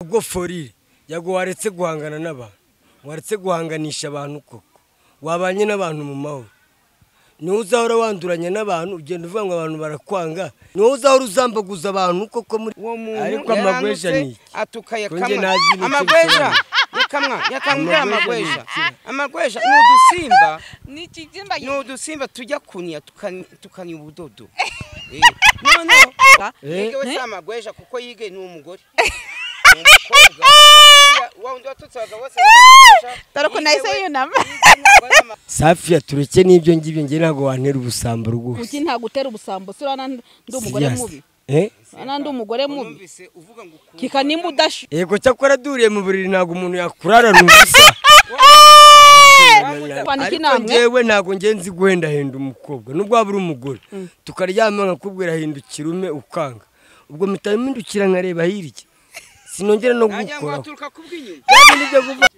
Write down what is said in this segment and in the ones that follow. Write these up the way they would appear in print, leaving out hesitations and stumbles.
Ubwo forire yago waretse guhangana n'abantu, waretse guhanganisha abantu koko, wabanye n'abantu mu mahoro. Niwe uzahora wanduranya n'abantu, ugenda uvuga ngo abantu barakwanga, niwe uzahora uzambaguza abantu koko muri uwo muntu. Ariko amagweja ni iki? Atuka Ko njye yakamwa ntazi nicyo amagweja bisobanura. Yakamwa yakamwa. Amagweja ni Amagweja iki? Amagweja ni udusimba. Ni ikibyimba. Ni udusimba tujya kunya tukanya ubudodo. Noneho Eh? yige we si amagweja kuko yige ni umugore, ni umukobwa. Uriya wa wundi watutse abagabo bose ngo ni amagweja, Dore ko yige nahise we yunama. Yige ntabwo ari Safiya, tureke n'ibyo ngibyo, njye ntabwo wantera ubusambo rwose. Kuki ntagutera ubusambo se? Urabona ndi umugore Serious. mubi? Eh? Urabona ndi umugore mubi? Numvise uvuga ngo ukunda Kika nimba udash Yego, cyakora duriye mu buriri ntabwo umuntu yakurarana ubusa. Kwandika Ariko inama. njyewe ntabwo njye nzi guhendahenda umukobwa, nubwo waba uri umugore tukaryama nkakubwira hindukira ume ukanga, ubwo mpita mpindukira nkareba hirya, sinongera no Nanjye ngo gukoraho. aturuka kubw'inyuma. Bya bindi byo kuvuga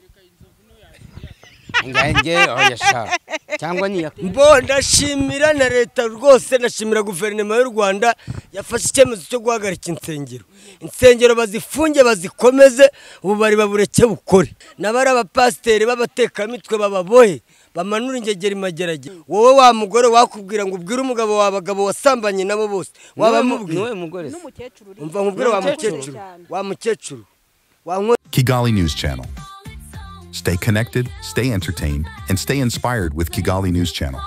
Ngange oya sha, cyangwa ni Mbo ndashimira na leta rwose, ndashimira guverinoma y'u Rwanda yafashe icyemezo cyo guhagarika insengero. Insengero bazifunge, bazikomeze, ububari babureke bukore, n'abari abapasiteri b'abatekamitwe bababohe, bamanura ingegeri mageragere. Wowe wa mugore, wakubwira ngo ubwire umugabo wawe abagabo wasambanye nabo bose, wabamubwira? Niwe mugore se? N'umukecuru uri Umva nkubwire wa N'umukecuru. mukecuru, wa mukecuru wankwe. Kigali News Channel. Stay connected, stay entertained, and stay inspired with Kigali News Channel.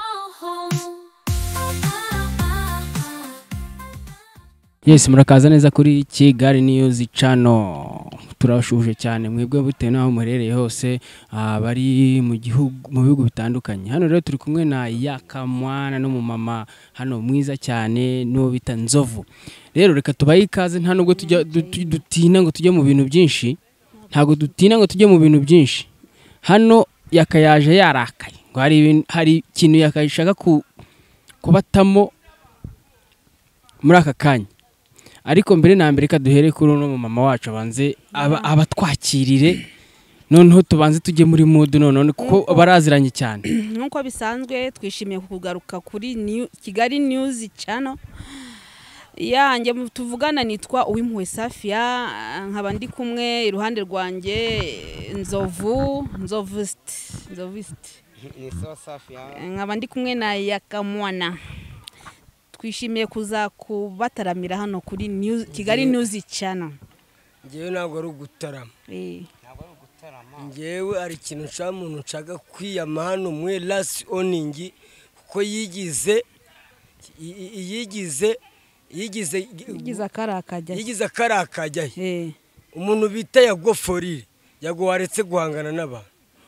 Yes, murakaza neza kuri Kigali News Channel. Turabashuje cyane mwebwe bitewe n'aho muherereye hose, bari mu gihugu, mu bihugu bitandukanye. Hano rero turi kumwe na Yakamwana n'umumama hano mwiza cyane n'uwo bita Nzovu. Rero reka tubahe ikaze, nta nubwo tujya dutinda ngo tujye mu bintu byinshi. Ntabwo dutinda ngo tujye mu bintu byinshi. Hano yakayaje yarakaye ngo hari ikintu yakashaka kubatamo muri aka kanya. Ariko mbere na mbere reka duhere kuri uno mama wacu, abanze abatwakirire, noneho tubanze tujye muri mood noneho kuko baraziranye cyane. Nk'uko bisanzwe, twishimiye kugaruka kuri Kigali News Channel yanjye. Tuvugana nitwa Uwimpuhwe Safiya, nkaba ndi kumwe iruhande rwanjye Nzovu Nzovusiti. Ni sawa safi ya. Nkaba ndi kumwe na Yakamwana. Twishimiye kuza kubataramira hano kuri Kigali News Channel. Njyewe ntabwo ari ugutarama. Ntabwo ari ugutarama. Njyewe hari ikintu nshaka, umuntu nshaka kwiyama hano mwe last warning, kuko yigize yigize akari akajya. Yigize akari akajya he. Umuntu bita Yago forire, Yago waretse guhangana n'abantu,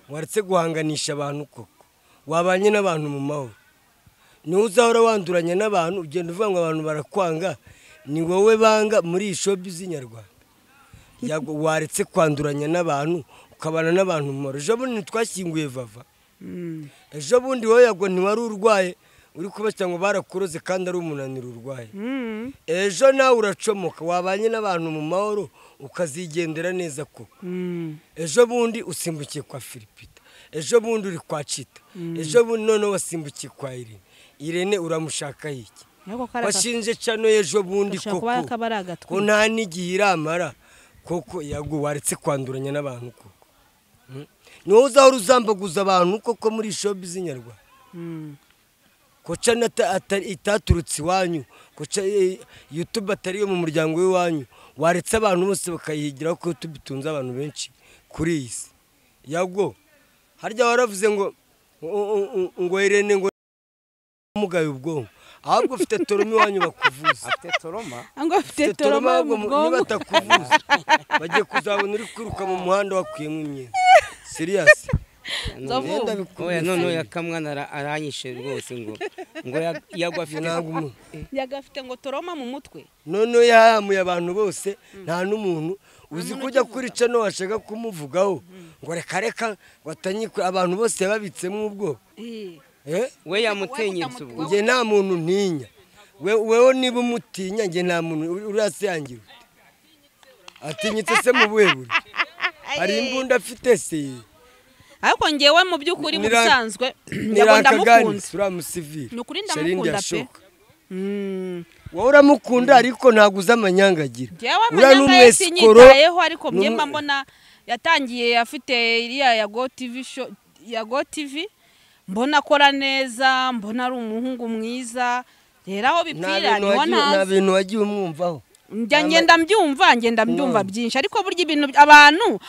waretse guhanganisha abantu koko, wabanye n'abantu mu mahoro. Niwe uzahora wanduranya n'abantu, ugenda uvuga ngo abantu barakwanga, ni wowe banga muri iyi showbiz nyarwanda. Yago waretse kwanduranya n'abantu, ukabana n'abantu mu mahoro. Ejo bundi ntitwashyinguye Vava? Ejo bundi wowe Yago ntiwari urwaye, uri kubeshya ngo barakuroze kandi ari umunaniro urwaye? Ejo nawe uracomoka. Wabanye n'abantu mu mahoro ukazigendera neza koko. Ejo bundi usimbukiye kwa Filipita, ejo bundi uri kwa Cita, ejo bundi noneho wasimbukiye kwa Irene. Irene uramushaka iki? Ariko kari Washinje cano ejo bundi gashobora kuba koko kaba ari ko agatwi. Nta n'igihe iramara koko. Yago waretse kwanduranya n'abantu koko. Ni wowe uzahora uzambaguza abantu koko muri showbiz nyarwanda. Ko cana itaturutse iwanyu, ko YouTube atari iyo mu muryango w'iwanyu, waretse abantu bose bakayihigiraho, ko YouTube itunze abantu benshi kuri iyi si. Yago, harya waravuze ngo Irene ngo mugaye ubwonko, ahubwo ufite trauma iwanyu bakuvuza. Afite trauma. Ngo afite Ufite trauma trauma ahubwo mu bwonko. Niba batakuvuza bagiye kuzabona uri kwiruka mu muhanda wakuyemo imyenda, serious. Nzovu. Oya, noneho yakamwana aranyishe rwose ngo yagwa afite Ntabwo umuntu Yagafite ngo trauma mu mutwe. Noneho yahamuye abantu bose, nta n'umuntu uzi kujya kuri cano washaka kumuvugaho ngo reka reka ngo atanyikwe, abantu bose yababitsemo ubwoba. Eh? We yamutinyitse ubwo. Njye nta muntu ntinya. Wewe niba umutinya, njye nta muntu uriya se yangira ute? Atinyitse se mu buhe buryo? Hari imbunda afite se? Ariko ngewe mu by'ukuri, mu bisanzwe, Yago Nirakagani ndamukunze. uriya musivili Ni ukuri Sherindi ndamukunda pe. Yashoka. Wowe uramukunda ariko ntabwo uzi amanyanga agira. Njyewe amanyanga ye sinyitayeho, ariko njye mba mbona yatangiye afite iriya Yago TV show, Yago TV, mbona akora neza, mbona ari umuhungu mwiza. Rero aho bipfira niho nta bintu wagiye umwumvaho. Njya ngenda mbyumva byinshi, ariko burya ibintu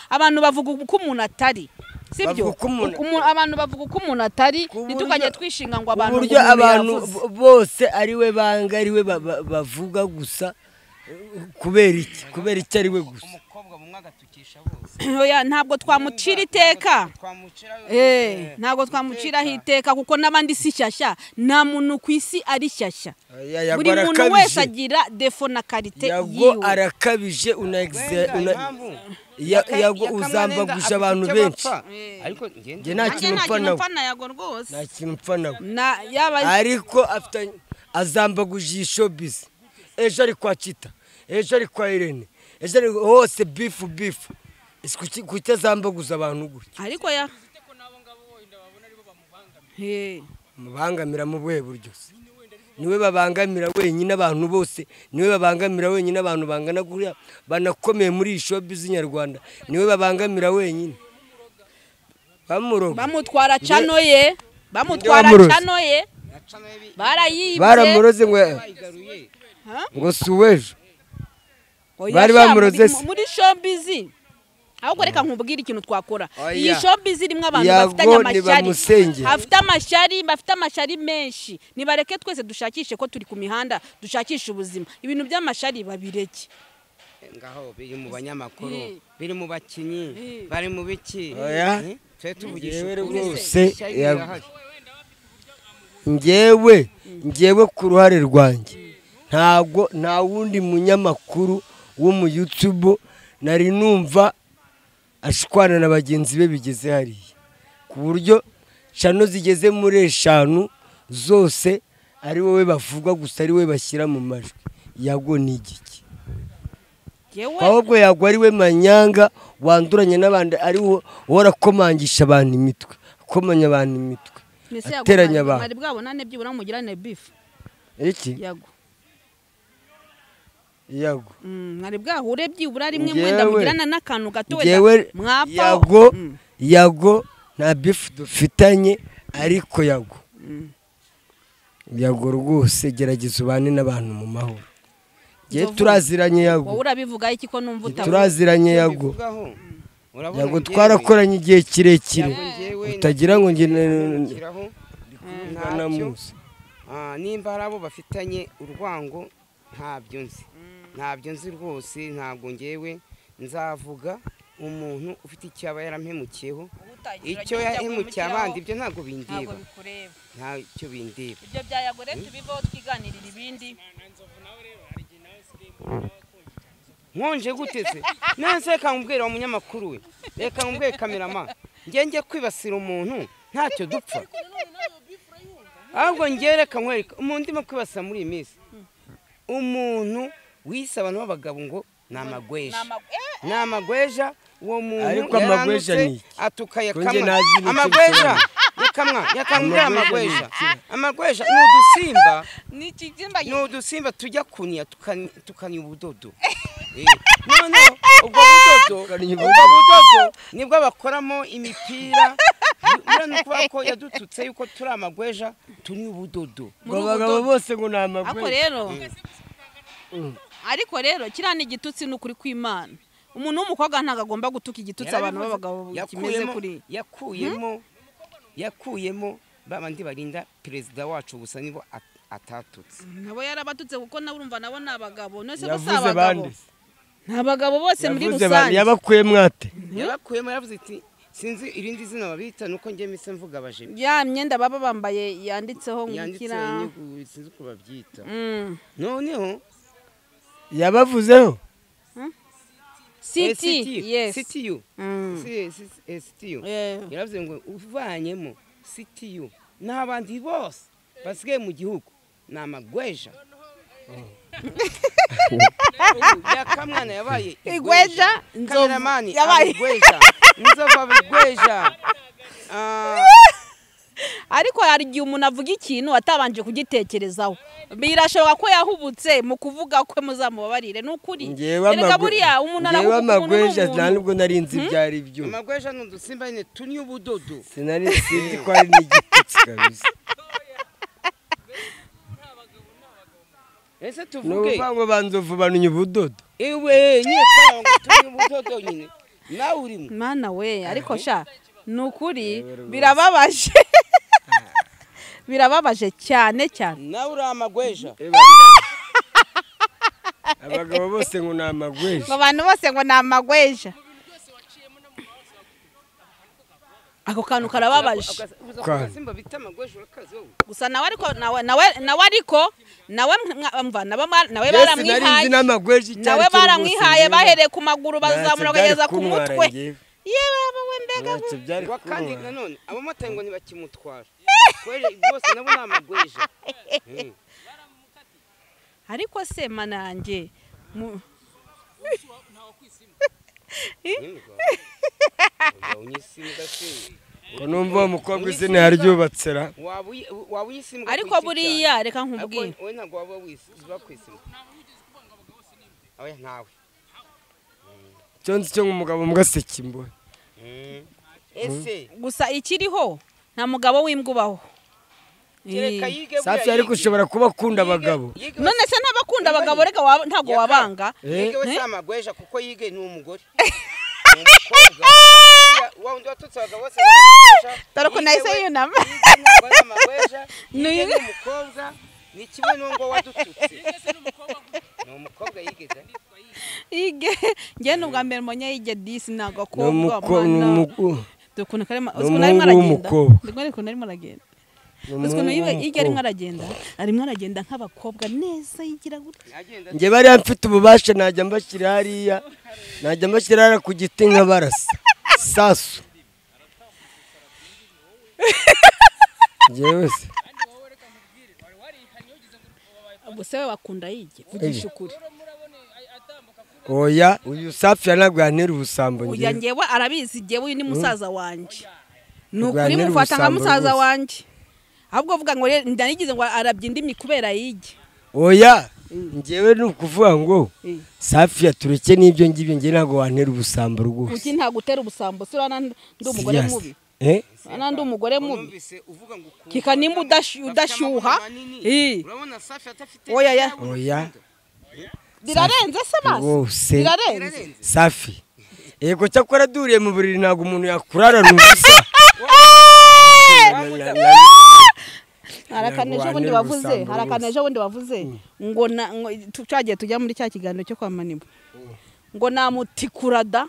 abantu bavuga uko umuntu atari, sibyo? Abantu bavuga uko umuntu atari, ntitukajye twishinga ngo abantu uburyo abantu bose ari we banga, ari we bavuga gusa. Kubera iki? Kubera iki ari we gusa? Umukobwa bumwe agatukisha bose. Oya, ntabwo twamucira iteka. Ntabwo twamuciraho iteka kuko n'abandi si shyashya. Nta muntu ku isi ari shyashya. Buri muntu wese agira defo na karite yiwe. Yago arakabije, Yago uzambaguje abantu benshi. Ariko nge nta kintu mpfa na Yago rwose. Nta kintu mpfa nawe. Ariko afite azambaguje iyi showbiz. Ejo ari kwa Chita, ejo ari kwa Irene, ejo ari hose bifu. Kuki azambaguza abantu gutya? Ariko ya mubangamira mu buhe buryo se? Niwe babangamira wenyine abantu bose, niwe babangamira wenyine abantu bangana kuriya banakomeye muri iyi showbiz nyarwanda, niwe babangamira wenyine. Bamuroga, bamutwara chano ye, bamutwara chano ye, barayibye, baramuroze ngo ngo suwejo bari bamuroze muri showbiz. Ahubwo reka nkubwire ikintu twakora. Iyi showbiz irimo abantu bafitanye amashyari, afite amashyari, bafite amashyari menshi. Nibareke twese dushakishe ko turi ku mihanda, dushakishe ubuzima. Ibintu by'amashyari babireke. Ngaho biri mu banyamakuru, biri mu bakinyi, bari mu biki. Twe tuvugisha rwose. Ngewe ku ruhare rwanjye ntabwo nta wundi munyamakuru wo mu YouTube nari numva ashwana na bagenzi be bigeze hariya, ku buryo chano zigeze muri 5 zose ari wowe bavuga gusa, ari we bashyira mu majwi. Yago ni igiki? Ahubwo Yago ari we manyanga wanduranye n'abandi, ari wo warakomangisha abantu imitwe, akomanya abantu imitwe, ateranya abantu. Mwari bwabonane byibura mugirane beef? Iki? Yago. Yago. Mwari bwahure byibura rimwe mwenda mugirana n'akantu gato wenda mwapfa. Yago nta beef dufitanye, ariko Yago. Yago rwose gerageza ubane n'abantu mu mahoro. Nge turaziranye Yago. Wowe urabivuga iki ko numva utavuga? Turaziranye Yago. Yago twarakoranye igihe kirekire. Utagira ngo nge namuzi. Nimba arabo bafitanye urwango ntabyo nzi. Ntabyo nzi rwose, ntabwo ngewe nzavuga umuntu ufite icyo aba yarampemukiyeho, icyo yahemukiye abandi ibyo ntabwo bindeba, ntacyo bindeba. Ibyo bya Yago rero tubivaho twiganirira ibindi. Nkonje guteze nese reka nkubwire wa munyamakuru we, reka nkubwire kamerama, nge njye kwibasira umuntu ntacyo dupfa. Ahubwo nge reka nkwereke umuntu ndimo kwibasira muri iyi minsi, umuntu wise abantu b'abagabo ngo ni amagweja, ni amagweja. Uwo muntu yaranutse atuka Yakamwa. Amagweja Yakamwa, Yakamwa amagweja. Amagweja ni udusimba, ni udusimba tujya kunya tukanya ubudodo. None ubwo budodo nibwo bakoramo imipira. Urabona ko yadututse yuko turi amagweja turi ubudodo. Abagabo bose ngo ni amagweja. Ariko rero kiriya ni igitutsi n'ukuri kw'Imana. Umuntu w'umukobwa ntabwo agomba gutuka igitutsi abantu b'abagabo kimeze kuri. Yakuyemo babandi barinda perezida wacu gusa nibo atatutse. Nabo yarabatutse kuko nawe urumva nabo ni abagabo. None se bose abagabo. Ni abagabo bose muri rusange. Yabakuye mwate. Yabakuyemo yavuze iti sinzi irindi zina babita nuko ngiye mise mvuga abaje. Ya myenda baba bambaye yanditseho ngo kira. Yanditseho sinzi uko babyita. Noneho yabavuzeho City, yes. CTU. CTU. Yaravuze ngo uvanyemo CTU n'abandi bose basigaye mu gihugu ni amagweja. Yakamwana yabaye igweja, kameramani yabaye igweja, Nzovu igweja. Ariko hari igihe umuntu avuga ikintu atabanje kugitekerezaho, birashoboka ko yahubutse mu kuvuga kwe, muzamubabarire ni ukuri. Erega buriya umuntu arahubuka, umuntu ni nta umuntu. Nubwo nari nzi ibyo ari byo. Amagweja ni udusimba nyine tunywa ubudodo. Sinari sinzi ko ari n'igitutsi kabisa. Ese Ni tuvuge ukuvuga ngo banzovu banunya ubudodo. Ewe nyine twaba ngo tunywe ubudodo nyine nawe urimo. Mana we, ariko sha ni ukuri birababaje, birababaje cyane cyane. Nawe uri amagweja. Abagabo bose ngo ni amagweja. Ngo abantu bose ngo ni amagweja, ako kantu karababaje. Agasimba bita amagweja urakazi wowe? Gusa nawe ariko nawe ariko nawe mva nawe Mbese nari nzi baramwihaye n'amagweja icyo nawe ari cyo rwose, baramwihaye njyewe. Bahereye ku maguru Ntacyo bazamura byari bakageza ku kuntwara mutwe. njyewe. Yewe we, mbega! Ntacyo byari Ngo kandi kuntwara. Nanone abamotari ngo ntibakimutwara kubera bose nabo ni amagweja. Ariko se manange Ngo numva uwo mukobwa izina yaryubatse ra. Waba uyisimbwa ku Ariko giti buriya cyawe. reka Ariko nkubwire. wowe ntabwo waba bakwisimba, oya ntawe. Icyo nzi cyo nk'umugabo mbwa aseka imbohe. Ese Gusa ikiriho nta mugabo w'imbwa ubaho. Kereka yige Safi, buriya ariko yige. ushobora kuba akunda abagabo. Yige None se n'abakunda abagabo reka ntabwo Yaka. wabanga. Yige we Eh? si amagweja kuko yige ni umugore, ni umukobwa. Buriya wa wundi watutse abagabo bose ngo ni amagweja, Dore ukuntu yige nahise yunama. Yige ntabwo ari amagweja. Ni- Yige ni umukobwa, ni kimwe n'uwo ngo wadututse ni umukobwa yigeze. Yige njye ni ubwa mbere mbonye yige disi ni Ni agakobwa. ni Mana. Dore ukuntu karimo, Ni uzi ukuntu arimo umuhungu aragenda. w'umukobwa. Dore ukuntu arimo aragenda. Ni Uzi ukuntu umuhungu yige arimo w'umukobwa. aragenda, arimo aragenda nk'abakobwa neza, yigira gutya. Agenda. Njye bariya mfite ububasha najya mbashyira hariya, najya mbashyira hariya ku giti nkabarasa sasu njyewe se. Ubwo se we wakunda yige, vugisha ukuri. Oya, uyu Safi ntabwo yantera ubusambo. Uya Njyewe njyewe arabizi, njyewe uyu ni musaza wanjye, ni ukuri. Urwanira Mufata nka ubusambo musaza rwose. wanjye, ahubwo vuga ngo rero ndanigize ngo arabya indimi kubera yige. Oya, njyewe ni ukuvuga ngo Safi yatureke n'ibyo ngibyo, njye ntabwo wantera ubusambo rwose. Kuki ntagutera ubusambo se? Urabona ndi umugore Serious. mubi? Eh? Urabona ndi umugore mubi? Numvise uvuga ngo ukunda Kika nimba abadamu bafite udashyuha, amabuno manini. Eh. Urabona Safi adafite Oya, ya. Oya. Birarenze se basi? Rwose. Birarenze. Safi, yego, cyakora duriye mu buriri ntabwo umuntu yakurarana ubusa. Hari akantu ejo bundi Ntabwo wavuze, wantera hari akantu ubusambo. Ejo bundi wavuze ngo ngo cyagiye tujya muri cya kiganiro cyo kwa Manibu ngo namutikura da.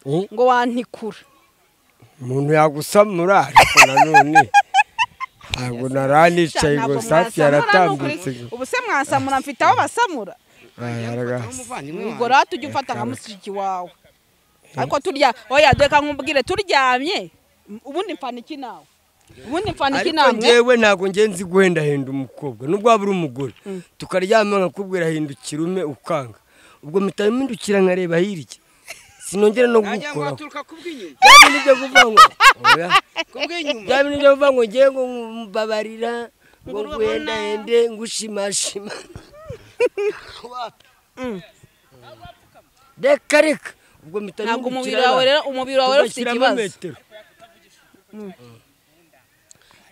Eh? Ngo wantikura. Umuntu yagusamura, ariko nanone ntabwo naranicaye ngo Ntabwo Safi mwasamura, yaratambutse. ni ukuri. Ubu se mwasamura? Mfite aho basamura. Umuvandimwe Ubwo wanjye. rero tujya ufata nka mushiki wawe, ariko turya oya, reka nkubwire, turyamye ubundi mfana iki nawe? Ubundi mfana iki Ariko namwe? njyewe ntabwo ngenzi nzi guhendahenda umukobwa, nubwo waba uri umugore tukaryama nkakubwira hindukira ume ukanga, ubwo mpita mpindukira nkareba hirya, sinongera no Nagira ngo gukoraho. waturuka kubw'inyuma. Bya bintu byo kuvuga ngo oya, Kubw'inyuma. bya bintu byo kuvuga ngo ngiye ngo mbabarira ngo nguhendahende ngushimashima, reka reka, ubwo mpita Ntabwo umubiri mpindukira wawe rero, umubiri wawe rero ufite tugashyiramo ikibazo. Metero,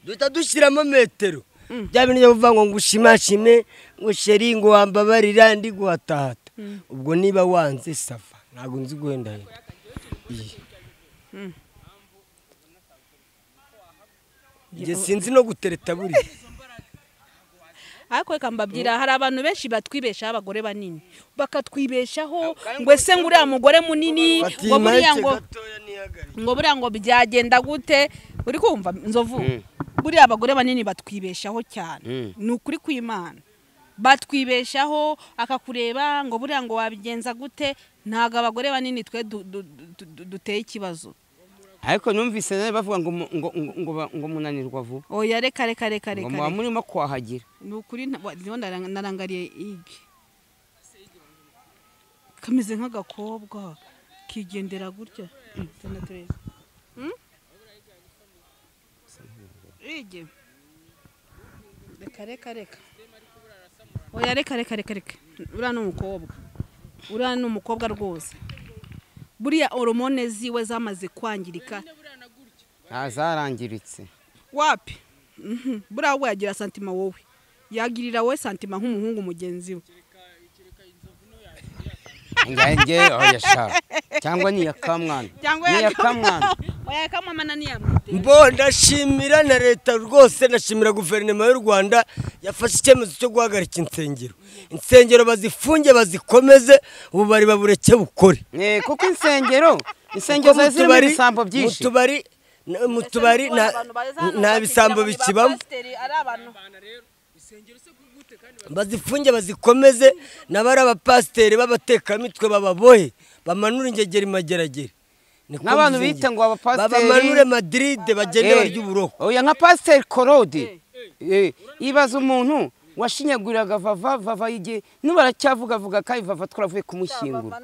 duhita dushyiramo metero. Bya bintu byo kuvuga ngo ngushimashime ngo chéri ngo wambabarira ndi guhatahata, ubwo niba wanze ça va, ntabwo nzi guhendahenda. Iyi. Njye sinzi no gutereta buriya. Ariko reka mbabwira, hari abantu benshi batwibeshaho, abagore banini bakatwibeshaho ngo ese ngo uriya mugore munini Fata ngo iyi buriya mic ngo gatoya nihagarike. Ngo buriya ngo byagenda gute? Uri kumva nzovu, buriya abagore banini batwibeshaho cyane, ni ukuri kw'Imana batwibeshaho, akakureba ngo buriya ngo wabigenza gute. Ntabwo abagore banini twe duteye ikibazo. Ariko numvise nawe bavuga ngo ngo munanirwa vuba. Oya, reka reka reka. Ngo Reka muba reka. murimo kwahagira. Ni ukuri ndimo narangariye igi kameze nk'agakobwa kigendera gutya. Zana turebe. Ige. Reka reka. Oya reka. Uriya ni umukobwa. Uriya ni umukobwa rwose. Buriya hormone ziwe zamaze kwangirika. Zarangiritse. Wapi? Buriya we yagira santima wowe. Yagirira wowe santima nk'umuhungu mugenzi we. Nge oya sha. Cyangwa ni yakamwana. Ni yakamwana. Oya yakamwana ni yamwe. Mbo ndashimira na leta rwose, ndashimira guverinoma y'u Rwanda yafashe icyemezo cyo guhagarika insengero. Insengero bazifunge bazikomeze, ubu bari babureke bukore. Kuko insengero zirimo ibisambo byinshi. Mu tubari nta bisambo bikibamo. Bazifunge bazikomeze, n'abari abapasiteri b'abatekamitwe bababohe, bamanure ingegeri mageragere. N'abantu bita ngo abapasiteri babamanure Madrid bagende barya uburoko. Oya nka Pasiteri Korode ibaza umuntu washinyaguriraga vava yige nubaracyavuga vuga kai vava twaravuye kumushyingura.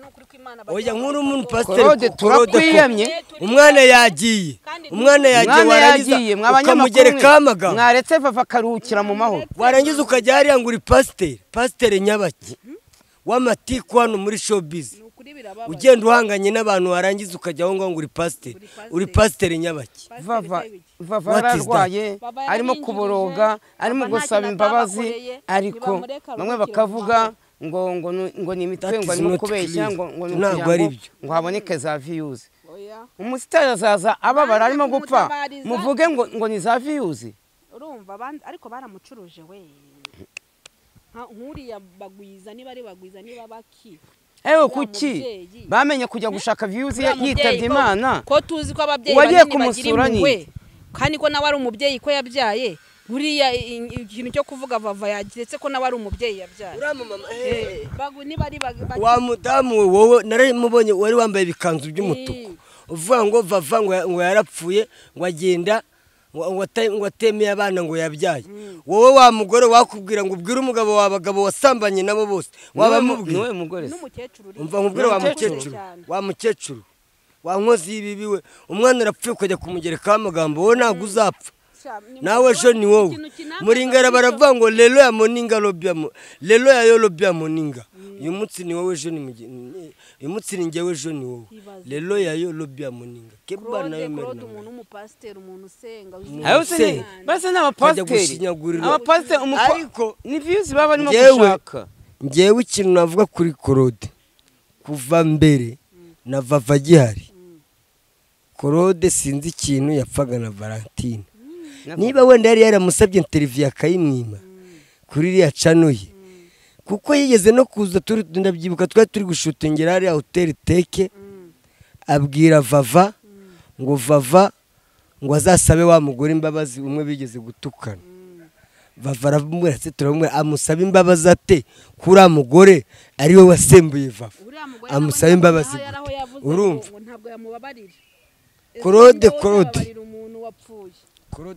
Oya nkuru umuntu Pasiteri Korode umwana yagiye warangiza ukamugereka amagambo, mwaretse vava karuhukira mu mahoro, warangiza ukajya hariya ngo uri pasiteri nyabaki w'amatiku hano muri showbiz, ugenda uhanganye n'abantu warangiza ukajya aho ngaho ngo uri pasiteri nyabaki. Vava ararwaye, arimo kuboroga, arimo gusaba imbabazi, ariko bamwe bakavuga ngo ni imitwe, ngo arimo kubeshya, ngo ngo haboneke za views. Umusitari azaza ababara arimo gupfa, muvuge ngo ni za views. Urumva ariko baramucuruje we. Nkuriya bagwiza niba ari bagwiza niba baki. Ewe kuki bamenye kujya gushaka views yitabye Imana, ko tuzi ko ababyeyi bagiye kumusura ni kandi ko nawe ari umubyeyi ko yabyaye. Buriya ikintu cyo kuvuga vava yagiretse ko nawe ari umubyeyi yabyaye. Bagu niba ari wa mudamu wowe naramubonye wari wambaye ibikanzu by'umutuku uvuga ngo vava ngo yarapfuye ngo agenda ngo atemeye abana ngo yabyaye. Wowe wa mugore wakubwira ngo ubwire umugabo wa bagabo wasambanye nabo bose wabamubwira. Niwe mugore se umva nkubwire wa mukecuru wa nkozi y'ibibi we, umwana arapfuye ukajya kumugerekaho amagambo, wowe ntabwo uzapfa nawe ejo ni wowe. Muringara baravuga ngo lelo ya moninga lobyamo, lelo ya yolobya moninga. Uyu munsi ni wowe ejo ni uyu munsi ni njyewe ejo ni wowe. Lelo ya yolobya moninga. Keba nayo merna. Umuntu umupasiteri umuntu usenga uzi. Base n'abapasiteri. Abapasiteri ariko ni views baba barimo gushaka. Njyewe ikintu navuga kuri Korode kuva mbere na Vava gihari. Korode sinzi ikintu yapfaga na Valentine. Niba wenda yari yaramusabye interview akayimwima kuri iriya channel ye, kuko yigeze no kuza turi ndabyibuka twari turi gushutingera hariya hotel Teke, abwira Vava ngo Vava ngo azasabe wa mugore imbabazi umwe bigeze gutukana. Vava aramubwira ati turamubwira amusaba imbabazi ate kuri mugore ari we wasembuye Vava, amusaba imbabazi. Urumva Korode Korode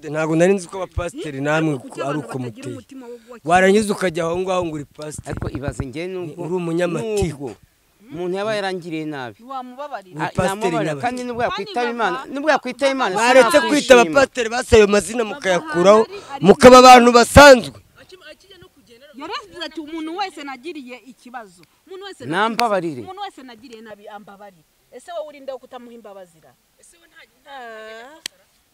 ntabwo nari nzi ko abapasiteri namwe ari uko muteye, warangiza ukajya aho ngaho ngo uri pasiteri. Ariko ibaze nge nubwo uri umunyamatiku, umuntu yaba yarangiriye nabi wamubabarira, kandi nubwo yakwitaba Imana, mwaretse kwita abapasiteri basaye ayo mazina mukayakuraho mukaba abantu basanzwe. Yaravuze ati umuntu wese nagiriye ikibazo, umuntu wese nambabarire, umuntu wese nagiriye nabi ambabarire. Ese wowe urinda kutamuha imbabazira? Ese we nta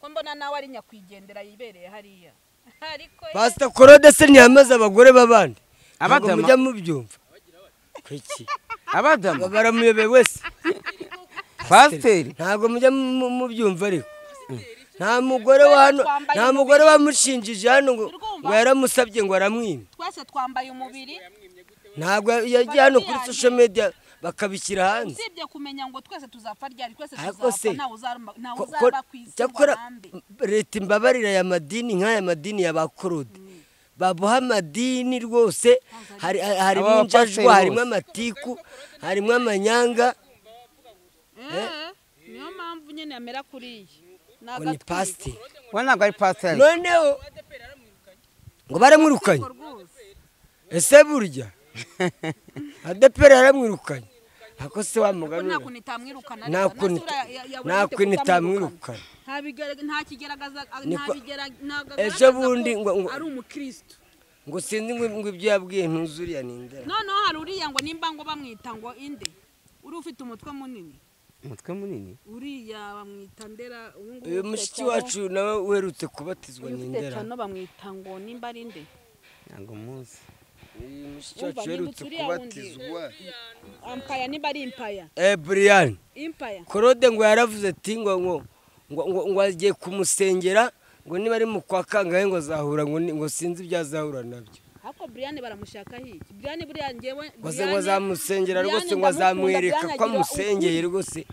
ko mbona nawe ari nyakwigendera yibereye hariya. Ariko Pastor Korode se ntiyamaze abagore babandi abadamu mujya mubyumva kuki abadamu baramuyobeye wese pasiteri ntabwo mujya mubyumva ariko nta mugore wa hano, nta mugore wamushinjije hano ngo yaramusabye ngo aramwima. Twese twambaye umubiri, ntabwo yagiye hano kuri social media bakabishyira hanze. Usibye kumenya ngo twese tuzapfa ryari, twese tuzapfa, ntawe uzaba ku isi. Cyakora leta imbabarira ya madini nk'aya madini ya ba Korode baboha amadini rwose, harimo injajwa, harimo amatiku, harimo amanyanga. Niyo mpamvu nyine amera kuriya ni pasiteri. We ntabwo ari pasiteri. Noneho ngo baramwirukanye. Ese burya ADEPR yaramwirukanye. Ako se wa mugani nta kuntu itamwirukana nta kigaragaza ejo bundi ngo ari umukristo ngo sinzi ngo ibyo yabwiye ntuzuriya nindera. Noneho hari uriya ngo nimba ngo bamwita ngo inde uri ufite umutwe munini. Umutwe munini uriya bamwita ndera. Uyu mushiki wacu nawe uherutse kubatizwa nindera. Ufite bamwita ngo nimba ari inde ntabwo muzi. Uyu mushiki wacu uherutse kubatizwa ampaya nimba ari impaya. Brian impaya Claude ngo yaravuze ati ngo ngo agiye kumusengera ngo niba ari mu kwa kangahe ngo azahura ngo sinzi ibyo azahura nabyo. Ariko Brian baramushaka hiki Brian buriya ngewe ngo azamusengera rwose ngo azamwereka ko amusengeye rwose.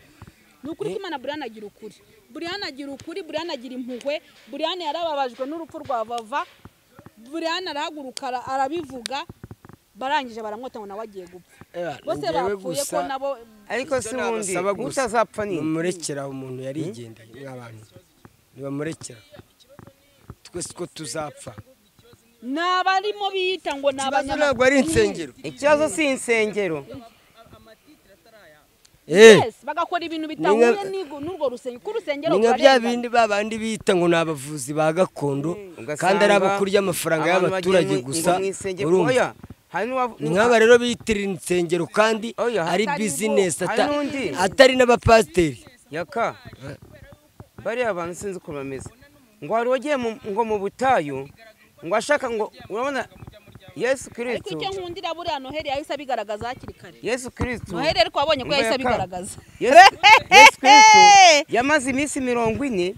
Ni ukuri ko Imana Brian agira ukuri. Brian agira ukuri, Brian agira impuhwe, Brian yarababajwe n'urupfu rwa Vava. Brian arahaguruka arabivuga barangije baramwota ngo nawe agiye gupfa. Bose bapfuye ko nabo. Ariko si ubundi utazapfa ni murekera umuntu yarigendeye nk'abantu nibamurekera twese ko tuzapfa. Nabarimo biyita ngo nabanyama ntabwo ari insengero. Ikibazo si insengero. Yes, bagakora ibintu bitahuye n'urwo rusengero. Ku rusengero ni nka bya bindi babandi bita ngo nabavuzi ba gakondo kandi ari abakurya amafaranga y'abaturage gusa. Urumva nk'aba rero biyitirira insengero kandi ari business atari n'abapasiteri. Yaka bariya abantu sinzi uko bameze ngo hari wagiye ngo mu butayu ngo ashaka ngo urabona Yesu Kristo. Ariko icyo nkundira buriya Noheli yahise abigaragaza hakiri kare. Yesu Kristo Noheli ariko wabonye ko yahise abigaragaza. Yesu Kristo yamaze iminsi 40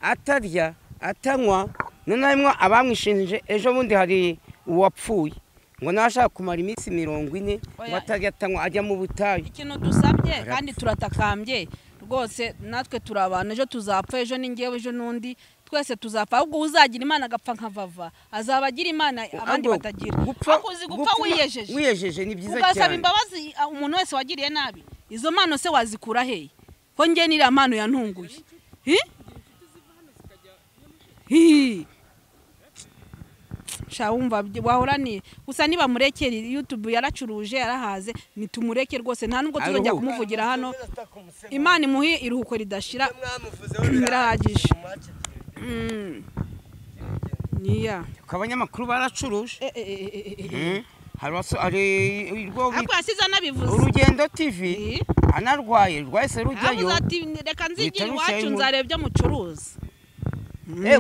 atarya atanywa, none harimo abamwishinje ejo bundi hari uwapfuye ngo nashaka kumara iminsi 40 ngo atarya atanywa ajya mu butayu. Ikintu dusabye kandi turatakambye rwose natwe turi abantu ejo tuzapfa ejo ni ngewe ejo n'undi twese tuzapfa. Ahubwo uzagira Imana agapfa nka Vava azaba agira Imana abandi batagira. Akuzi gupfa wiyejeje wiyejeje ni byiza cyane ugasaba imbabazi umuntu wese wagiriye nabi. Izo mpano se wazikura hehe ko nge niriya mpano yantunguye? Sha wumva wahorani gusa niba murekere YouTube yaracuruje yarahaze nitumureke rwose nta nubwo tuzongera kumuvugira hano. Imana imuhe iruhuko ridashira birahagije. Niya abanyamakuru baracuruje. Hari ariko yasize anabivuze Urugendo TV anarwaye rwahise rujyayo reka nzigire iwacu nzareba ibyo mucuruza.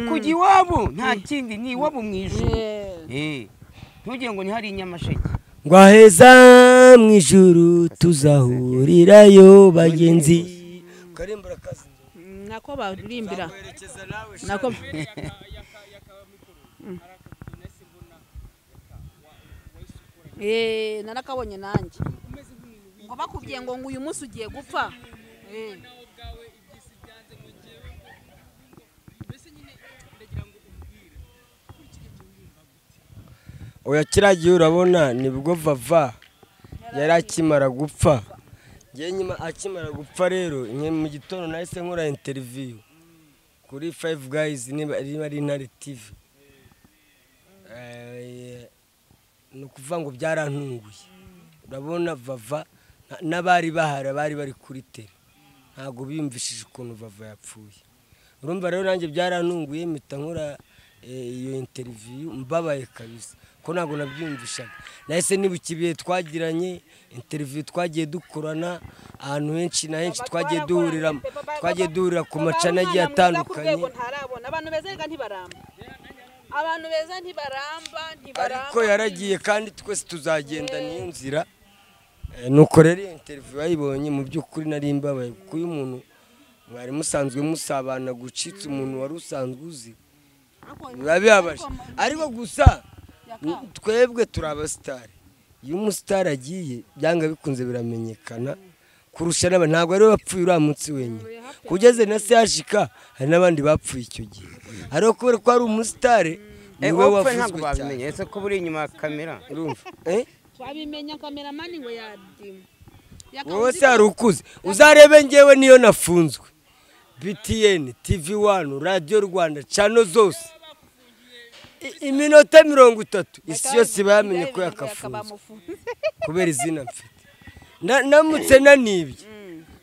Kujya iwabo nta kindi ni iwabo mu ijuru. Ntugire ngo ni hari inyamasheke. Ngo aheza mu ijuru tuzahurirayo bagenzi. Nako baririmbira nako narakabonye nanjye ngo bakubwiye ngo uyu munsi ugiye gupfa. Oya kiragiye urabona nibwo Vava yari akimara gupfa. Ngiye nyuma akimara gupfa rero mu gitondo nahise nkora interview kuri 5 Guys niba ari Intare TV. Ni ukuvuga ngo byarantunguye. Urabona Vava n'abari bahara bari bari kuri tele ntabwo biyumvishije ukuntu Vava yapfuye. Urumva rero nanjye byarantunguye mpita nkora iyo interview mbabaye kabisa ko ntabwo nabyumvishaga. Nahise nibuka ibihe twagiranye interview twagiye dukorana ahantu henshi na henshi twagiye duhurira twagiye duhurira ku macana agiye atandukanye. Abantu beza ntibaramba, abantu beza ntibaramba, ntibaramba. Ariko yaragiye kandi twese tuzagenda niyo nzira. Nuko rero iyo interview bayibonye mu by'ukuri nari mbabaye kuko uyu muntu mwari musanzwe musabana gucitse umuntu wari usanzwe uzi biba bibabaje. Ariko gusa twebwe turi abasitari, iyo umusitari agiye byanga bikunze biramenyekana kurusha n'aba. Ntabwo ari we wapfuye uriya munsi wenyine, kugeze na sehashika hari n'abandi bapfuye icyo gihe. Ariko kubera ko ari umusitari niwe wavuzwe cyane. Ese ko buri inyuma ya kamera urumva twabimenya kameramani ngo yadima wowe se hari ukuze uzarebe ngewe niyo nafunzwe BTN TV1 Radio Rwanda channel zose iminota 30 isi yose bamenye ko yakafunzwe kubera izina mfite. Namutse nanibye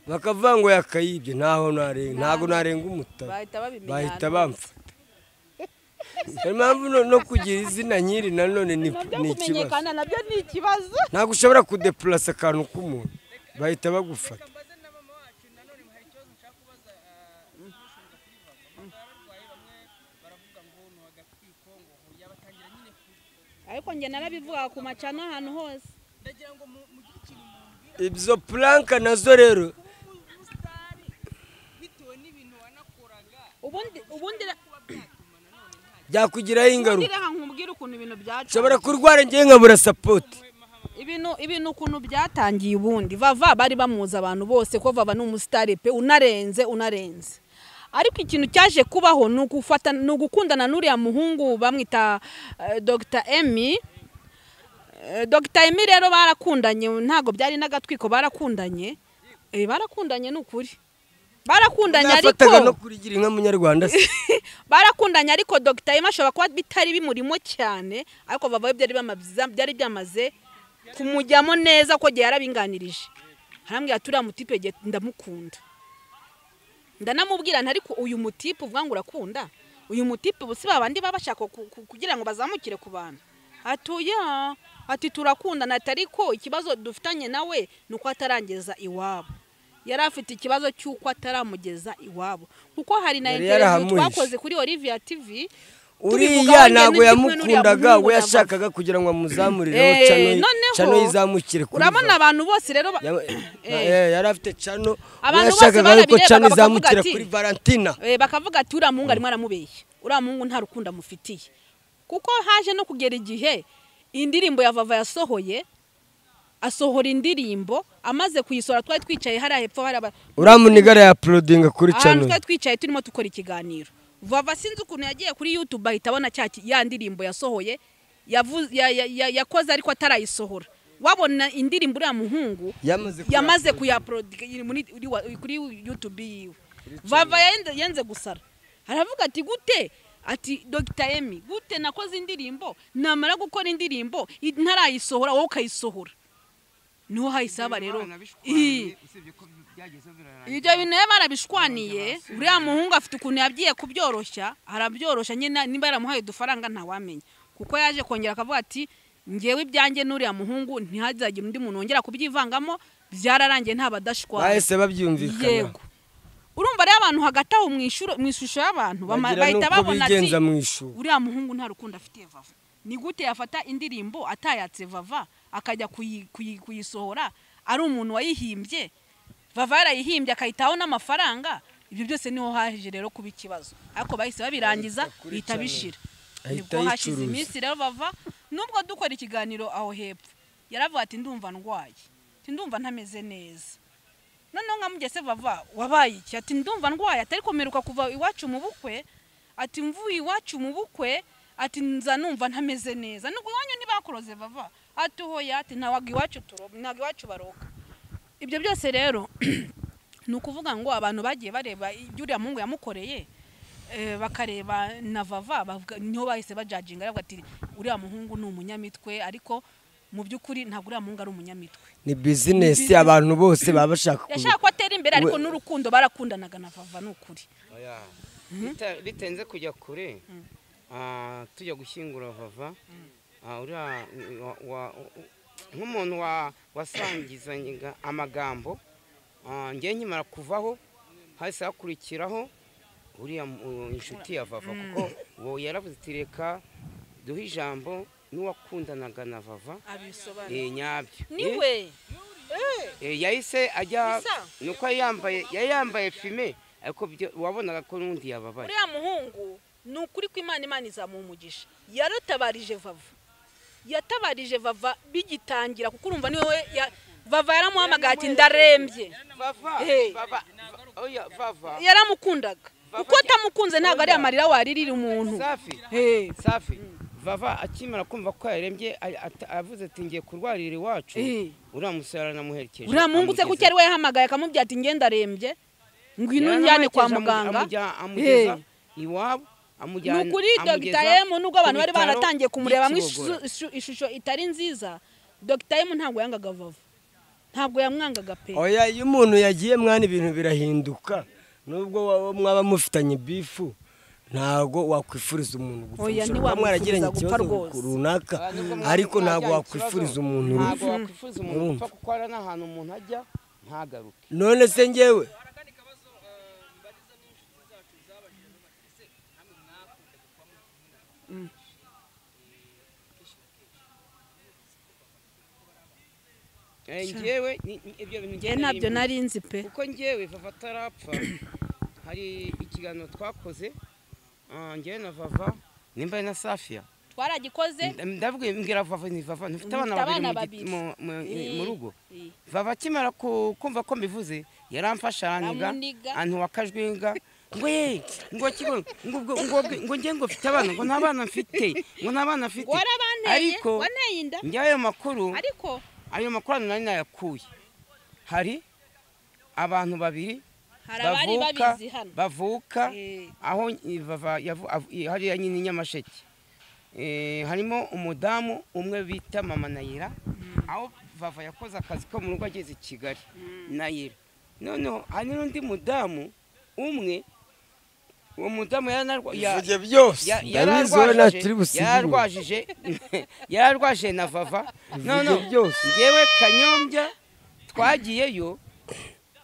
bakavuga ngo yakayibye ntaho narenga, ntago narenga umutaro, bahita bamfata. Impamvu no kugira izina nyiri nanone ni ikibazo, nabyo ni ikibazo. Ntabwo ushobora kudeplasa akantu k'umuntu bahita bagufata. Ariko njye narabivuga ku macano ahantu hose. Ibyo planka nazo rero ubundi byakugiraho ingaruka. Nshobora kurwara ngiye nkabura support. Ibintu ukuntu byatangiye ubundi Vava bari bamuza abantu bose ko Vava ni umusitari pe, unarenze. Ariko ikintu cyaje kubaho ni ugufata ni ugukundana n'uriya muhungu bamwita Dr. Emmy. Dr. Emmy rero barakundanye, ntago byari n'agatwiko, barakundanye. Barakundanye n'ukuri. Barakundanye ariko no kurigira inka munyarwanda se. Barakundanye ariko Dr. Emmy ashobora kuba bitari bimurimo cyane, ariko Vava byari byamaze kumujyamo neza ko gihe yarabinganirije. Harambwira turiya mutipe ndamukunda. Ndanamubwira nti ariko uyu mutipe uvuga ngo urakunda, uyu mutipe ubu si babandi babashaka kugira ngo bazamukire ku bantu. Atuya ati turakundana, ariko ikibazo dufitanye nawe nuko atarangeza iwabo. Yari afite ikibazo cy'uko ataramugeza iwabo, kuko hari na interview twakoze kuri Olivia TV. Uriya ntago yamukundaga, we yashakaga kugira ngo amuzamurireho cano izamukire kuri. Urabona abantu bose rero yari afite cano, yashakaga ko cano izamukire kuri Valentina. Bakavuga ati uriya muhungu arimo aramubeshya, uriya muhungu nta rukundo amufitiye. Kuko haje no kugera igihe indirimbo ya Vava yasohoye, asohora indirimbo amaze kuyisohora twari twicaye hariya hepfo hari uriya munigara ya uploadinga kuri cano. Twari twicaye turimo dukora ikiganiro. Vava sinzi ukuntu yagiye kuri YouTube ahita abona ya ndirimbo yasohoye yakoze ariko atarayisohora. Wabona indirimbo uriya muhungu yamaze kuyauploadinga kuri YouTube yiwe. Vava yenze gusara, aravuga ati gute, ati Dr. Emmy gute nakoze indirimbo, namara gukora indirimbo ntarayisohora wowe ukayisohora. Niho hayisaba rero ibyo bintu barabishwaniye. Uriya muhungu afite ukuntu yabyiye kubyoroshya, arabyoroshya nyine, niba yaramuhaye udufaranga ntawamenya, kuko yaje kongera akavuga ati ngewe ibyanjye n'uriya muhungu ntihazagire undi muntu wongera kubyivangamo, byararangiye nta badashwana. Bahise babyumvikana. Yego. Urumva rero abantu hagati aho mu ishusho y'abantu bahita babona ati uriya muhungu nta rukundo afitiye Vava. Ni gute yafata indirimbo atayatse Vava akajya kuyisohora ari umuntu wayihimbye? Vava yarayihimbye akayitaho n'amafaranga. Ibyo byose niho haje rero kuba ikibazo, ariko bahise babirangiza bihita bishira. Nibwo hashize iminsi rero Vava nubwo dukora ikiganiro aho hepfo yaravuga ati ndumva ndwaye, ati ndumva ntameze neza. Noneho nkamugese Vava wabaye iki? Ati ndumva ndwaye, atari komeruka kuva iwacu mu bukwe, ati mvuye iwacu mu bukwe, ati nza numva ntameze neza. Nubwo iwanyu ntibakoroze Vava, ati hoya, ati ntawaga iwacu turoba, ntago iwacu baroka. Ibyo byose rero ni ukuvuga ngo abantu bagiye bareba ibyo uriya muhungu yamukoreye, bakareba na Vava, niho bahise bajajinga baravuga ati uriya muhungu ni umunyamitwe, ariko mu by'ukuri ntabwo uriya muhungu ari umunyamitwe. Ni business abantu bose baba bashaka yashaka ko atera imbere, ariko n'urukundo barakundanaga na Vava ni ukuri. Bitenze kujya kure, tujya gushyingura Vava, uriya nk'umuntu wasangizanye amagambo, ngiye nkimara kuvaho hahise hakurikiraho uriya inshuti ya Vava, kuko uwo yaravuze ati reka duhe ijambo n'uwakundanaga na Vava nyabyo. Niwe yahise ajya, nuko yari yambaye fime, ariko wabonaga ko n'undi yababaye. Uriya muhungu ni ukuri ko Imana izamuha umugisha, yaratabarije Vava, yatabarije Vava bigitangira, kuko urumva niwe Vava yaramuhamagaye ati ndarembye. Yaramukundaga, uko atamukunze ntabwo ari amarira waririra umuntu. Safi Vava akimara kumva ko yarembye avuze ati ngiye kurwarira iwacu, uriya musore aranamuherekeje. Uriya muhungu se kuki ari we yahamagaye akamubwira ati nge ndarembye ngwino njyane kwa muganga, amugeza iwabo. Ni ukuri Dr. M nubwo abantu bari baratangiye kumurebamo ishusho itari nziza, Dr. M ntabwo yangaga Vava. Ntabwo yamwangaga pe. Oya, iyo umuntu yagiye mwana ibintu birahinduka, nubwo mwaba mufitanye bifu ntabwo wakwifuriza umuntu gupfa. Oya, Ushobora kuba mwaragiranye ntiwamwifuriza gupfa ikibazo rwose. runaka, ariko ntabwo wakwifuriza umuntu Ntabwo urupfu. wakwifuriza umuntu gupfa, kuko hari n'ahantu umuntu ajya ntagaruke. None se njyewe Njyewe ibyo bintu Njye ntabyo nari nzi pe. Kuko njyewe Vava atarapfa hari ikiganiro twakoze, njyewe na Vava nimba ari na Safia twaragikoze. Ndavuga mbwira Vava ni Vava ntufite abana Mufite abana babiri babiri. mu rugo. Vava akimara kumva ko mbivuze yaramfasha araniga, Aramuniga. antuwa akajwinga ngo ye ngo kigo ngo ngo ngo ngiye ngo mfite abana, ngo nta bana mfite, ngo nta bana mfite. Ngo warabanteye, Ariko wanteye inda. njye ayo makuru, Ariko ayo makuru nari nayakuye. Hari abantu babiri hari abari babizi hano. bavuka aho Vava hariya nyine Nyamasheke. Harimo umudamu umwe bita Mama Nayira, aho Vava yakoze akazi ko mu rugo ageze i Kigali. Nayira. Noneho hari n'undi mudamu umwe, uwo mudamu Ivuge byose. Ndabizi wowe nta turi busigire. yararwaje na Vava. No, no. Ivuge byose. Njyewe Kanyombya twagiyeyo,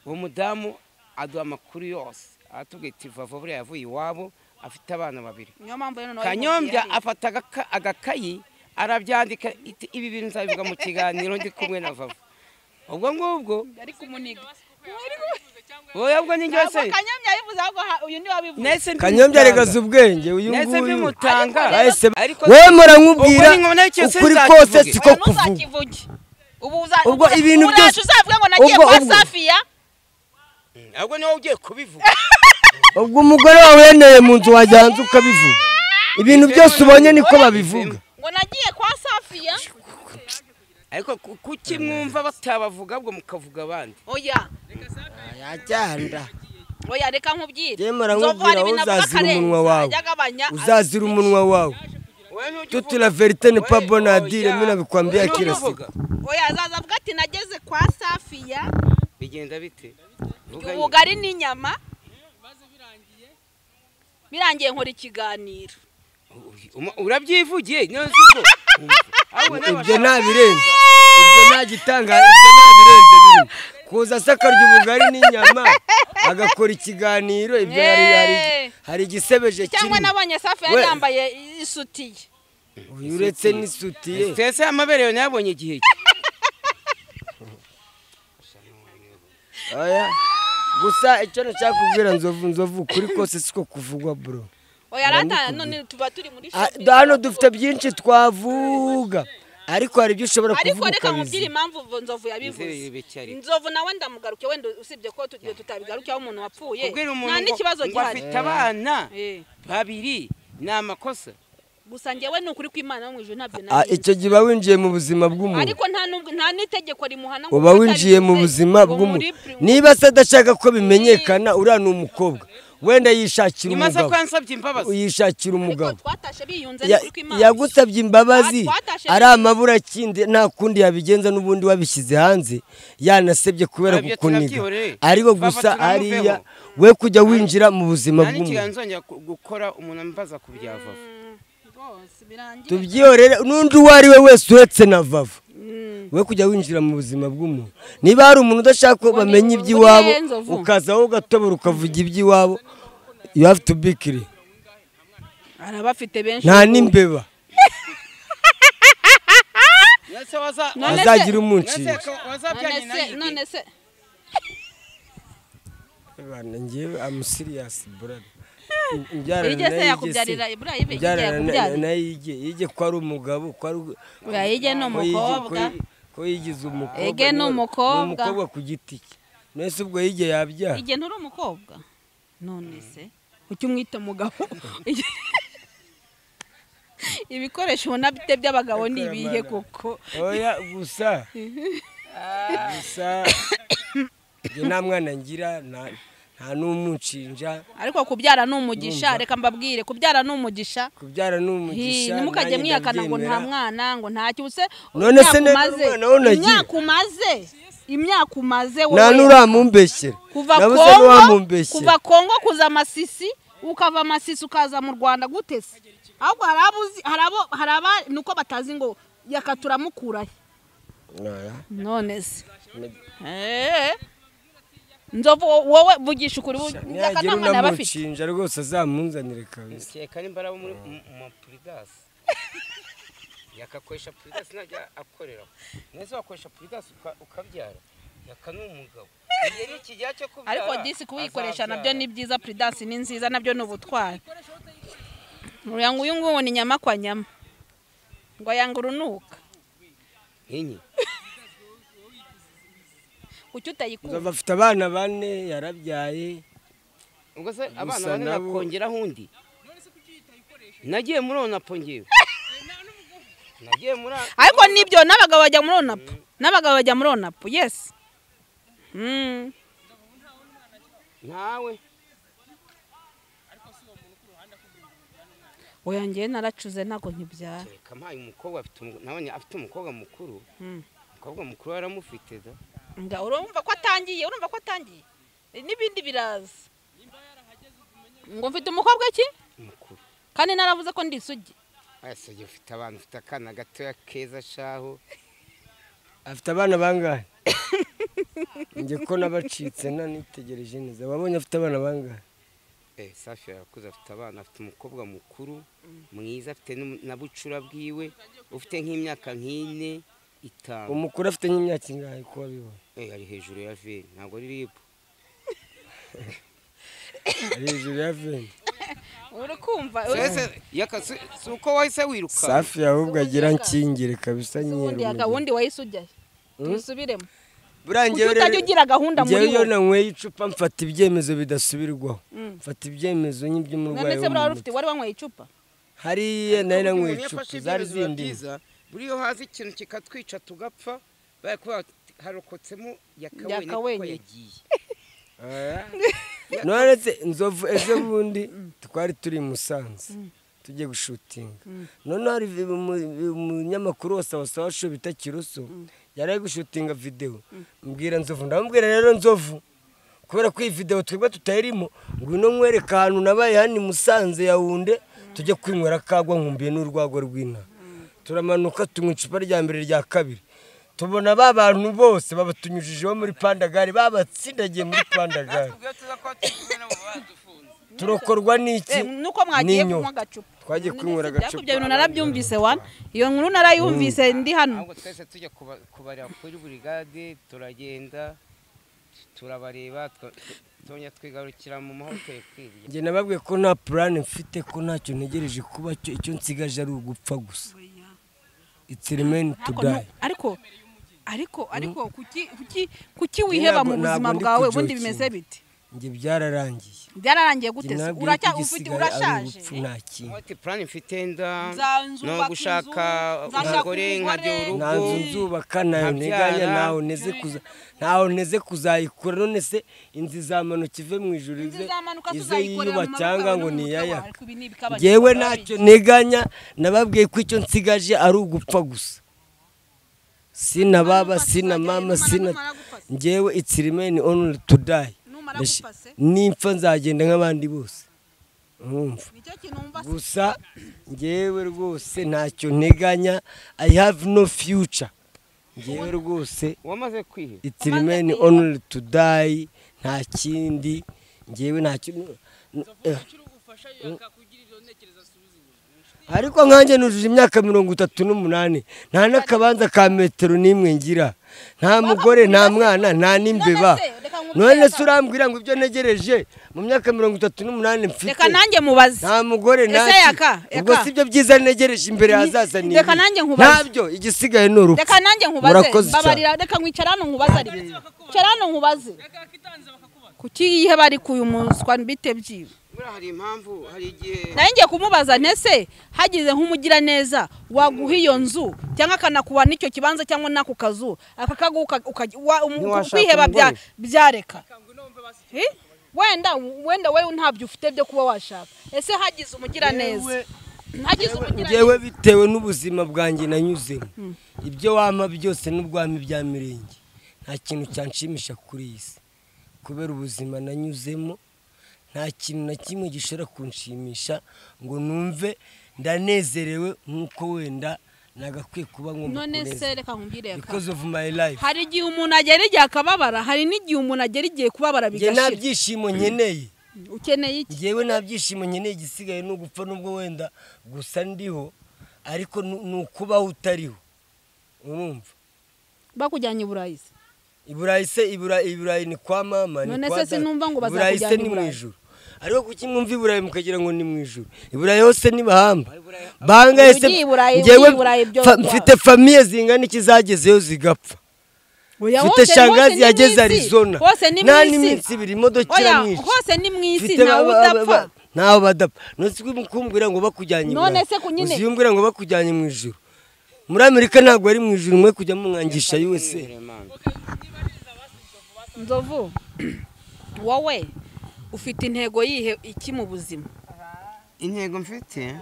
uwo mudamu aduha amakuru yose, aratubwira ati Vava buriya yavuye iwabo afite abana babiri. Niyo mpamvu rero nawe Kanyombya yamubwiye. afata agakayi arabyandika, iti ibi bintu nzabivuga mu kiganiro ndi kumwe na Vava. Ubwo ngubwo ari kumuniga. Oya, ubwo ni njye Ntabwo se. Kanyombya yabivuze, ahubwo uyu ni wabivuze. Nese Kanyombya aregaza ubwenge uyu Nese nguyu. mbimutanga. Bahise Ariko wewe murankubwira ubwo ni nkoma nayo cyose ukuri nzakivuge. kose siko Oya, kuvuga. ntuzakivuge. Ubu Ubwo ibintu uraje byose uzavuge ngo nagiye ubwo kwa ubwo Safia. Ahubwo niwe ugiye kubivuga. Ubwo umugore wawe yeneye mu nzu wajya hanze ukabivuga. Ibintu byose ubonye niko babivuga. Ngo nagiye kwa Safia. Ariko kuki mwumva batabavuga ubwo mukavuga abandi? Oya. Yajyanda. Oya, reka nkubwire. Njye mpora Nzovu hari nkubwira, ibintu avuga uzazira akarenza, umunwa wawe. ajya agabanya, Uzazira umunwa wawe. Toute la vérité n'est pas bonne à dire, mimi nabikwambia kila siku. Oya, azaza avuga ati nageze kwa Safia. Bigenda bite? Ubugari n'inyama. Birangiye nkora ikiganiro. Urabyivugiye niyo nzi ko Ibyo ntabirenze. Ibyo nta gitanga, ibyo ntabirenze birimo. Kuza se akarya ubugari n'inyama agakora ikiganiro, ibyo hari igisebeje kirimo. Cyangwa nabonye Safi yari yambaye isutiye. Uyu uretse n'isutiye. Twese amabere yo nayabonye igihe. Oya. Gusa icyo nashaka kubwira Nzovu kuri kose siko kuvugwa bro. Oya rata none tuba turi muri shopping. Hano dufite byinshi twavuga. Ariko hari ibyo ushobora kuvuga. Ariko reka nkubwire impamvu Nzovu yabivuze. Nzovu nawe ndamugaruke wenda usibye ko tugiye tutabigaruke aho umuntu wapfuye. Nta n'ikibazo gihari. Afite abana babiri ni amakosa. Gusa njyewe ni ukuri kw'Imana yo mu ijuru ntabyo nari. Icyo gihe uba winjiye mu buzima bw'umuntu. Ariko nta n'itegeko rimuhana ngo uba winjiye mu buzima bw'umuntu. Niba se adashaka ko bimenyekana, uriya ni umukobwa. Wenda yishakira umugabo. Yishakira umugabo. Yagusabye imbabazi ari amabura kindi nta kundi yabigenza n'ubundi wabishyize hanze yanasebye kubera kukuniga. Ariko gusa hariya we kujya winjira mu buzima bw'umuntu. Gukora umuntu ambaza ku bya Vava. Tubyihorere n'undi uwo ari we wese uretse na Vava. We kujya winjira mu buzima bw'umuntu. Niba hari umuntu udashaka ko bamenya iby'iwabo ukaza wowe ugatobora ukavuga iby'iwabo, you have to be clear. Arabafite benshi. Nta n'imbeba. Azagira umunshinga. None se Bana njyewe I'm serious brother. Ijye se yakubyarira Ibrahim, ijye yakubyarira. Nayo ijye ko ari umugabo, ko ari Ijye ni umukobwa. Ko yigize umukobwa. Ijye ni umukobwa. Umukobwa ku giti cye. Nese ubwo yige yabyara. Ijye nturi umukobwa. None se kuki umwita umugabo? Ibikoresho ubona bite by'abagabo ni ibihe koko? Oya gusa. Gusa njye nta mwana ngira nta n'umunshinja. Ariko kubyara ni umugisha, reka mbabwire, kubyara ni umugisha. Kubyara ni umugisha. Ntimukajye mwihakana ngo nta mwana ngo nta cyuse. None se umwana wo nagira. Imyaka umaze Imyaka umaze wowe nta n'uramumbeshyera. Kuva Kongo kuza Masisi, ukava Masisi ukaza mu Rwanda gute se? Ahubwo hari aba nuko batazi ngo Yaka turamukurahe. None se Nzovu wowe vugisha ukuri Yaka nta mwana yaba afite. Nyagira rwose azamunzanire kabisa. Keka nimbara muri mu Prudence. Yakakoresha Prudence najya akorera. Nese wakoresha Prudence ukabyara. Yaka ni umugabo. Igihe ni kijya cyo kubyara. Ariko disi kuyikoresha nabyo ni byiza, Prudence ni nziza, nabyo ni ubutwari. Uyu nguyu ngo ni nyama kwa nyama. Ngo yanga urunuka. Inyi. Kuki utayikunda? Nzovu afite abana 4 yarabyaye. Ubwo se abana 4 nakongeraho undi? Nagiye muri Onapo ngiwe. Nagiye muri Ariko nibyo n'abagabo bajya muri Onapo. N'abagabo bajya muri Onapo. Yes. Ntawe. Oya ngiye naracuze ntago nkibyara. Reka mpaye umukobwa afite nabonye afite umukobwa mukuru. Umukobwa mukuru yaramufite da. Nga urumva ko atangiye, urumva ko atangiye. N'ibindi biraza. Ngo mfite umukobwa ki? Mukuru. Kandi naravuze ko ndi isugi. Ese ufite abantu ufite akana gatoya keza shaho. Afite abana bangahe? Nge ko nabacitse nanitegereje neza. Wabonye afite abana bangahe? Safi yakuze afite abana, afite umukobwa mukuru mwiza, afite na bucura bwiwe, ufite nk'imyaka nk'ine 5. Umukuru afite nk'imyaka ingahe ko wabibona? Ari hejuru ya 20, ntabwo ari ribu. Ari hejuru ya 20. Uri kumva? Yaka suko wahise wiruka. Safi ahubwo agira nkingire kabisa nyero. Ubundi wahise ujya. Tubisubiremo. Burangiye utajya ugira gahunda muri wowe. Njyewe nanyweye icupa mfata ibyemezo bidasubirwaho. Mfata ibyemezo nk'iby'umurwayi. None se buriya ufite wari wanyweye icupa? Hariya nari nanyweye icupa zari zindi. Buriyo hazi ikintu kikatwica tugapfa, bari harokotsemo Yaka wenyine yagiye. None se Nzovu ejo bundi twari turi i Musanze tugiye gushutinga. None hari umunyamakuru wa Sawa Sawa Show bita Kiruso yari ari gushutinga video. Mbwira Nzovu, ndamubwira rero Nzovu kubera ko iyi video twebwe tutayirimo, ngwino nkwereka ahantu nabaye hano i Musanze Yaounde tujye kwinywera kagwa nkumbiye n'urwagwa rw'inka. Turamanuka tunywa icupa rya mbere rya kabiri. Tubona ba bantu bose babatunyujijeho muri Pandagari, babatsindagiye muri Pandagari. Turokorwa n'iki? Nuko mwagiye kunywa agacupa. Twagiye kwinywera agacupa. Ibyo bintu narabyumvise wana. Iyo nkuru narayumvise ndi hano. Ahubwo twese tujya kubareba kuri burigade, turagenda turabareba, tongera twigarukira mu mahoteli kwirya. Njye nababwiye ko nta plan mfite, ko ntacyo ntegereje kuba cyo, icyo nsigaje ari ugupfa gusa. It's remain to die. Ariko kuki wiheba mu buzima bwawe ubundi bimeze bite? Njye byararangiye. Byararangiye gute se? Uracya ufite urashaje. Ati plan mfite nda no gushaka umugore nkajya urugo. Nta nzu nzubaka nayo nteganya, ntaho nteze kuzayikura. None se inzu izamanuka ive mu ijuru ize yiyuba cyangwa ngo ni iyaya? Njyewe ntacyo nteganya, nababwiye ko icyo nsigaje ari ugupfa gusa. Sina baba, sina mama, sina njyewe it's remain only to die. Nimpfa nzagenda nk'abandi bose. Gusa njyewe rwose ntacyo nteganya, I have no future. Njyewe rwose wamaze kwiheba. It's remain only to die, nta kindi njyewe ntacyo. Ariko nkanjye nujuje imyaka 38, nta n'akabanza ka metero n'imwe ngira, nta mugore, nta mwana, nta n'imbeba. None se urambwira ngo ibyo ntegereje mu myaka 38 mfite? Reka nanjye mubaze. Nta mugore, nta ubwo si ibyo byiza ntegereje imbere hazaza ni. Reka nanjye nkubaze. Ntabyo, igisigaye ni urupfu. Reka nanjye nkubaze. Babarira, reka nkwicara hano nkubaze ariko. Icara hano nkubaze. Kuki yiheba ariko uyu muswa bite byiwe? Hari impamvu, hari igihe naye ngiye kumubaza ntese hagize nk'umugira neza waguha iyo nzu cyangwa akanakuba n'icyo kibanza cyangwa n'ako kazu akakaguha kwiheba byareka. Wenda wewe ntabyo ufite byo kuba washaka. Ese hagize umugira neza? Hagize umugira neza. Bitewe n'ubuzima bwanjye nanyuzemo, ibyo wampa byose n'ubwami bya mirenge. Nta kintu cyanshimisha kuri iyi si kubera ubuzima nanyuzemo, nta kintu na kimwe gishobora kunshimisha ngo numve ndanezerewe nk'uko wenda nagakwiye kuba ngomba None se reka nkumbwire yaka. Because of my life. Hari igihe umuntu agera igihe akababara, hari n'igihe umuntu agera igihe kubabara Njye nta bigashira. byishimo nkeneye. Ukeneye iki? Njyewe nta byishimo nkeneye, igisigaye ni ugupfa nubwo wenda gusa ndiho, ariko ni ukubaho utariho. Urumva? Bakujyanye i Burayi se? I Burayi se, i Burayi ni kwa mama, ni None kwa se data. sinumva ngo I Burayi se bazakujyana i ni mu Burayi. ijuru. Ariko kuki mwumva i Burayi mukagira ngo ni mu ijuru? I Burayi hose ni bahamba. Bangahe se? Ugiye i Burayi, Njyewe ugiye i Burayi byo mfite famiye zingana iki zagezeyo zigapfa. Oya, Mfite hose shangazi ni mu yageze isi. Arizona. Hose ni mu Nta isi. n'iminsi ibiri imodoka Oya, iramwica. hose ni mu isi, Mfite ntawe udapfa. Ntawe badapfa. None se kumbwira ngo bakujyanye i None Burayi. se ku nyine- Uzi umbwira ngo bakujyanye mu ijuru. Muri Amerika ntabwo ari mu ijuru, mwe kujya mumwangisha USA. Nzovu, wowe ufite intego yihe iki mu buzima? Intego mfite,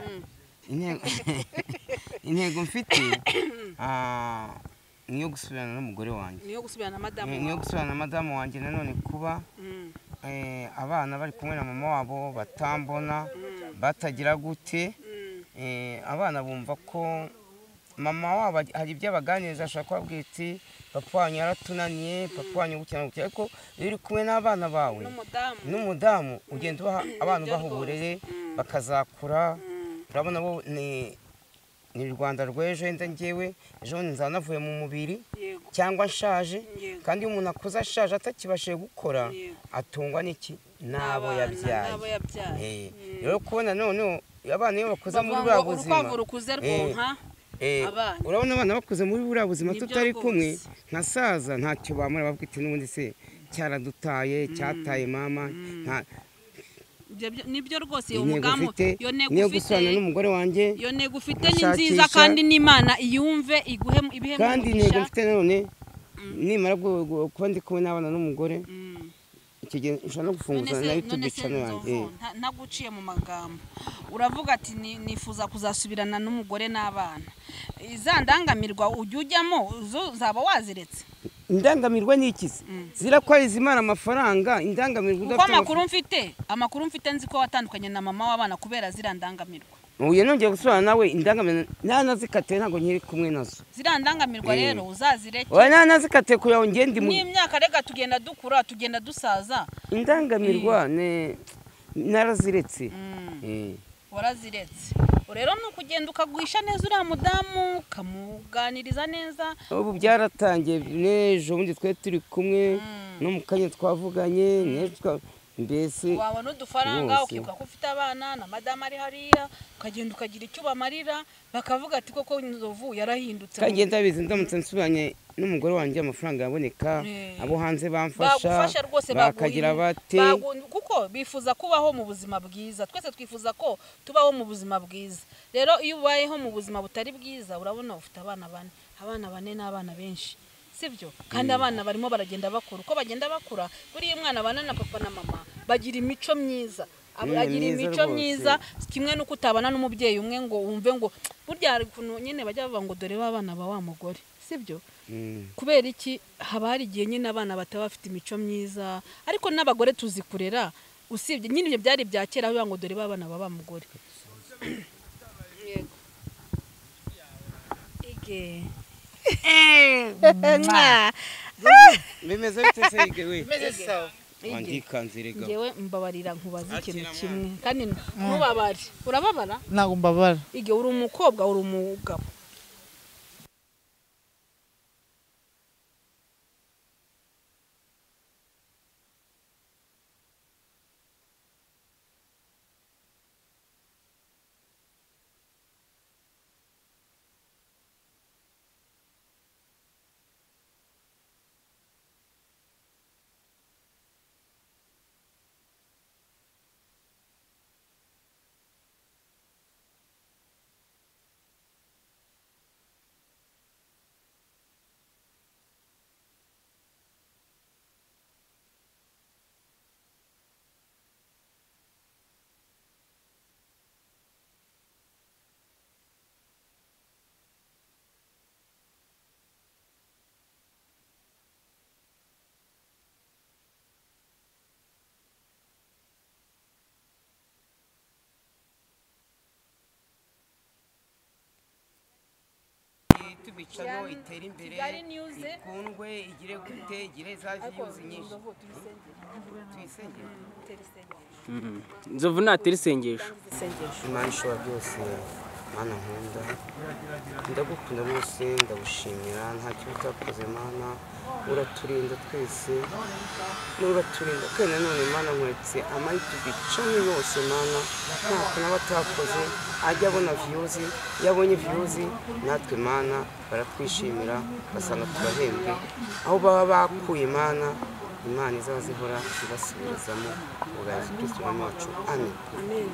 intego mfite niyo gusubirana n'umugore wanjye. Niyo gusubirana na madamu Niyo wawe. gusubirana na madamu wanjye, nanone kuba abana bari kumwe na mama wabo batambona, batagira gute. Abana bumva ko mama wabo hari ibyo abaganiriza, ashobora kubabwira ati papa wanyu yaratunaniye, papa wanyu gutya na gutya. Ariko iyo uri kumwe n'abana bawe n'umudamu, ugenda ubaha abana, ubaha uburere bakazakura. Urabona bo ni Rwanda rw'ejo, wenda njyewe ejo nzaba navuye mu mubiri cyangwa nshaje. Kandi iyo umuntu akuze ashaje atakibashije gukora, atungwa n'iki? N'abo yabyaye. Rero kubona noneho abana iyo bakuze muri buriya buzima, urukwavu rukuze rwonka abana. Urabona abana bakuze muri buriya buzima tutari kumwe, nkasaza ntacyo bamura, bavuga iti n'ubundi se cyaradutaye, cyataye mama. Nibyo rwose iyo mugamu, iyo ntego niyo gusubirana n'umugore wanjye, iyo ntego ufite ni nziza kandi n'Imana iyumve iguhe ibihembo. Kandi intego mfite none nimara kuba ndi kumwe n'abana n'umugore, icyo gihe nshobora no gufunguza na YouTube channel yanjye. Ntaguciye mu magambo, uravuga ati nifuza kuzasubirana n'umugore n'abana. Iza ndangamirwa ujya ujyamo zo zaba waziretse? Indangamirwa ni iki se? Zirakwariza Imana amafaranga, indangamirwa udafite. Amakuru mfite nzi ko watandukanye na mama w'abana kubera zira ndangamirwa. Uyu nongeye gusubirana nawe indangamirwa nanazikatiye, ntabwo nkiri kumwe nazo. Zira ndangamirwa rero uzazireke. Oya, nanazikatiye kugira ngo ngende mu n'imyaka rega tugenda dukura, tugenda dusaza. Indangamirwa naraziretse. Waraziretse. Rero ni ukugenda ukaguhisha neza uriya mudamu, ukamuganiriza neza. Ubu byaratangiye n'ejo bundi twe turi kumwe, no mu kanya twavuganye, n'ejo mbese wabona udufaranga ukibuka ko ufite abana na madamu ari hariya, ukagenda ukagira icyo ubamarira, bakavuga ati koko Nzovu yarahindutse. Kandi ndabizi ndamutse nsubiranye n'umugore wanjye amafaranga yaboneka, abo hanze bamfasha bakagira bate, kuko bifuza kubaho mu buzima bwiza. Twese twifuza ko tubaho mu buzima bwiza. Rero iyo ubayeho mu buzima butari bwiza, urabona ufite abana bane, abana bane n'abana benshi, sibyo? Kandi abana barimo baragenda bakura, uko bagenda bakura buriya umwana abana na papa na mama bagira imico myiza, agira imico myiza kimwe nuko utabana n'umubyeyi umwe ngo wumve ngo burya hari ukuntu nyine bajya bavuga ngo dore babana ba wa mugore, sibyo? Kubera iki haba hari igihe nyine abana bataba bafite imico myiza, ariko n'abagore tuzi kurera, usibye nyine ibyo byari bya kera bavuga ngo dore babana ba wa mugore. Yego. Ige. Bimeze bite se Ige we? Bimeze sawa. Wandikanze rega. Ngewe mbabarira nkubaza ikintu kimwe kandi ntubabare. Urababara? Ntabwo mbabara. Ige uri umukobwa, uri umugabo. channel itere imbere, ikundwe, igire gute, igire za views nyinshi. Tuyisengere. Nzovu natera isengesho. Imana ishobora byose, Mana nkunda, ndagukunda rwose, ndagushimira, ntacyo utakoze Mana, uraturinda twese, uraturinda kandi nanone Mana nkuretse ama YouTube channel yose Mana, ntako n'abatakoze ajya abona views, yabonye views natwe Mana baratwishimira, basanga turahembwe, aho baba bakuye Mana, Imana izazihora ibasubirizamo ubwa Yesu Kristo Umwami wacu. Amen.